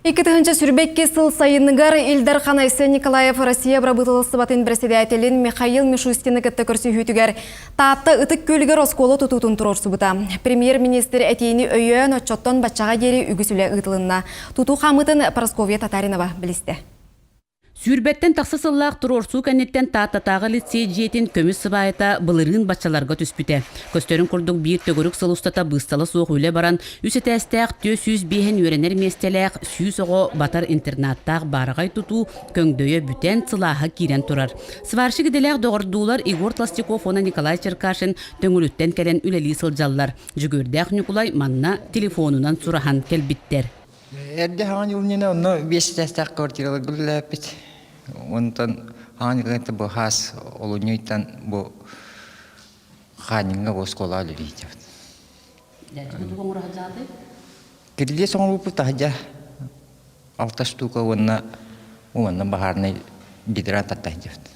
2022 сыл сайыныгар Ил Дархан Айсен Николаев Россия бырабыыталыстыбатын бэрэссэдээтэлин Михаил Мишустины кытта көрсүһүүтүгэр Таатта Ытык Күөлүгэр оскуола тутуутун туруорсубута. Премьер-министр этиини өйөөн, оччоттон баччаҕа диэри үгүс үлэ ыытылынна. Тутуу хаамыытын Парасковья Татаринова билистэ. Сүүрбэттэн тахса сыллаах туруорсуу кэнниттэн Тааттатааҕы лицей дьиэтин көмүс сыбаайата былырыын баччаларга түспүтэ. Көстөрүн курдук биир төгүрүк сыл устата быыстала суох үлэ баран, үс этээстээх 405 үөрэнэр миэстэлээх 100 оҕо батар интернаттаах баараҕай тутуу көҥдөйө бүтэн, сылааһа киирэн турар. Сварщик идэлээх доҕордуулар Егор Толстяков уонна Николай Черкашин Төҥүлүттэн кэлэн үлэлии сылдьаллар. Дьөгүөрдээх Ньукулай манна телефонунан сураһан кэлбиттэр. Эрдэ хаҥан юлнина онно биэс этээстээх квартираларга үлэлээппит. Онтон хаҥан юлнина бу хаас олунньуйтан бу Хаанньыҥҥа бу оскуолаҕа үлэлиир Кирилиэс оҥорбуппут таһырдьа алта штука уонна уонна баһаарынай гидрант таттаһдьабыт.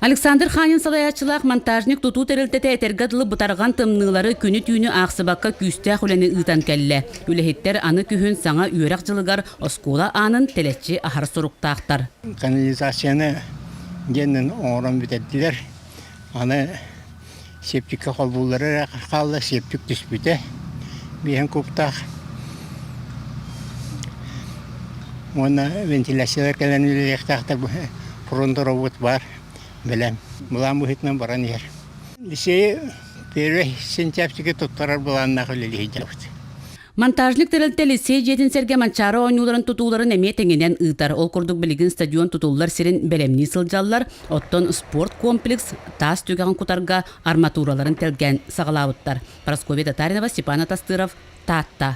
Александр Ханин салайааччылаах монтажник тутуу тэрилтэтэ этэргэ дылы бытарҕан тымныылары күнү-түүнү аахсыбакка күүстээх үлэни ыытан кэллэ. Үлэһиттэр аны күһүн саҥа үөрэх дьылыгар оскуола аанын тэлэччи аһар соруктаахтар. Канализацияны диэннэн оҥорон бүтэрдилэр. Аны септиккэ холбууллара эрэ хаалла, септик түспүтэ. Биэһин кубтаах. Уонна вентиляциялар кэлэн үлэлиэхтээхтэр фронт баар бэлэм. Былаан быһыытынан баран иһэр. Лицейи первый сентябрьгэ туттарар былааннаах үлэлии сылдьабыт. Монтажник тэрилтэ лицей дьиэтин сэргэ Манчаары оонньууларын тутууларын эмиэ тэҥинэн ыытар. Ол курдук билигин стадион тутуллар сирин бэлэмнии сылдьаллар, оттон спорт комплекс таас түгэҕин кутарга арматураларын тэлгээн саҕалаабыттар. Парасковья Татаринова, Степан Атастыров, Таатта.